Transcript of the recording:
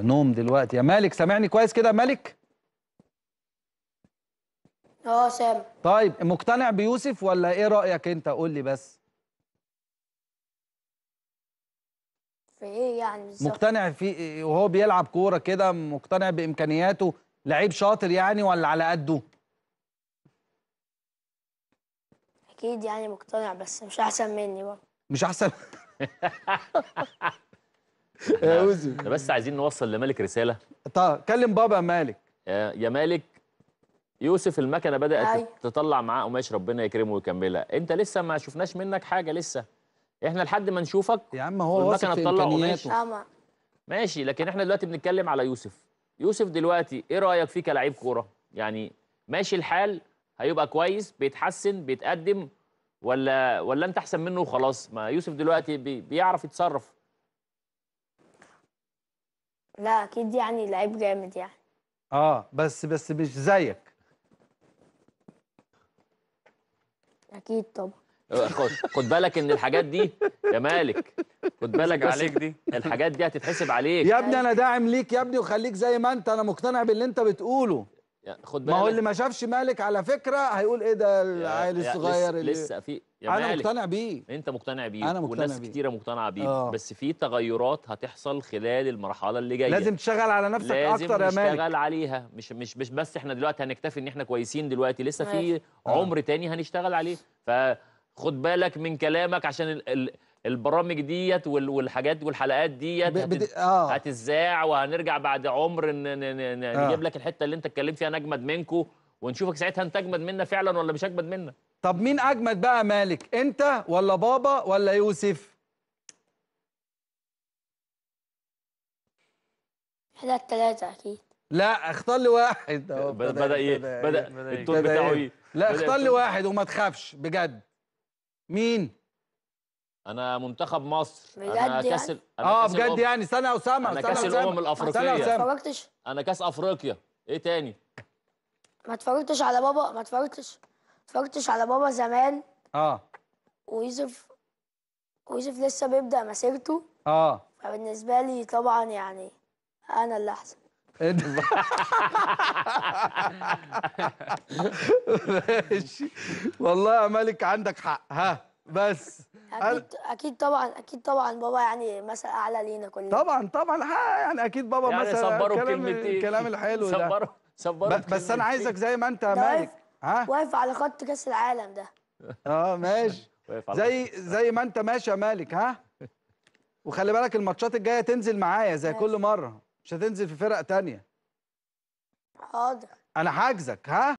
نوم دلوقتي. يا مالك سامعني كويس كده يا مالك؟ اه سامع. طيب مقتنع بيوسف ولا ايه رأيك انت؟ قول لي بس. في ايه يعني بالظبط؟ مقتنع في وهو بيلعب كورة كده، مقتنع بإمكانياته؟ لعيب شاطر يعني ولا على قده؟ اكيد يعني مقتنع، بس مش احسن مني بقى. مش احسن. يا يوسف بس عايزين نوصل لمالك رسالة. طب كلم بابا يا مالك. يا مالك، يوسف المكنه بدات تطلع معاه قماش، ربنا يكرمه ويكملها. انت لسه ما شفناش منك حاجة لسه، احنا لحد ما نشوفك يا عم. هو واثق في امكانياته ماشي، لكن احنا دلوقتي بنتكلم على يوسف. يوسف دلوقتي ايه رايك فيه كلاعب كورة؟ يعني ماشي الحال، هيبقى كويس، بيتحسن، بيتقدم، ولا انت احسن منه وخلاص؟ ما يوسف دلوقتي بيعرف يتصرف. لا اكيد يعني لعيب جامد يعني. بس مش زيك. اكيد طبعا. خد بالك ان الحاجات دي يا مالك، خد بالك بس عليك دي. الحاجات دي هتتحسب عليك يا ابني. انا داعم ليك يا ابني، وخليك زي ما انت، انا مقتنع باللي انت بتقوله. خد بالك، ما هو اللي ما شافش مالك على فكرة هيقول ايه ده العيل الصغير اللي لسه في. يا مالك انا مقتنع بيه. انت مقتنع بيه، انا مقتنع والناس بيه. كتيرة مقتنعة بيه. بس في تغيرات هتحصل خلال المرحلة اللي جاية. لازم تشتغل على نفسك اكتر يا مالك، لازم نشتغل عليها. مش بس احنا دلوقتي هنكتفي ان احنا كويسين دلوقتي، لسه في عمر تاني هنشتغل عليه. فخد بالك من كلامك، عشان البرامج ديت والحاجات والحلقات ديت هتذاع، وهنرجع بعد عمر نجيب لك الحتة اللي انت اتكلمت فيها نجمد منكو، ونشوفك ساعتها انت اجمد منا فعلا ولا مش اجمد منا. طب مين اجمد بقى مالك، انت ولا بابا ولا يوسف؟ احنا الثلاثة اكيد. لا اختار لي واحد. بدا ايه؟ بدا التون بتاعه ايه؟ لا اختار لي واحد وما تخافش بجد. مين؟ انا منتخب مصر، انا كاس يعني؟ انا بجد يعني. استنى يا اسامة، انا كاس الامم الافريقية. انا كاس افريقيا. ايه تاني؟ ما اتفرجتش على بابا، ما اتفرجتش على بابا زمان. ويوسف لسه بيبدأ مسيرته. فبالنسبه لي طبعا يعني انا اللي احسن. ماشي والله يا مالك عندك حق. ها بس اكيد طبعا، اكيد طبعا بابا يعني مثل اعلى لينا كلنا. طبعا طبعا يعني اكيد بابا يعني مثل. صبروا بكلمتين، الكلام الحلو ده صبروا. بس انا عايزك زي ما انت يا مالك. ها واقف على خط كاس العالم ده. ماشي، زي ما انت ماشي يا مالك. ها وخلي بالك الماتشات الجاية تنزل معايا زي كل مرة، مش هتنزل في فرق تانية. حاضر، انا حاجزك. ها.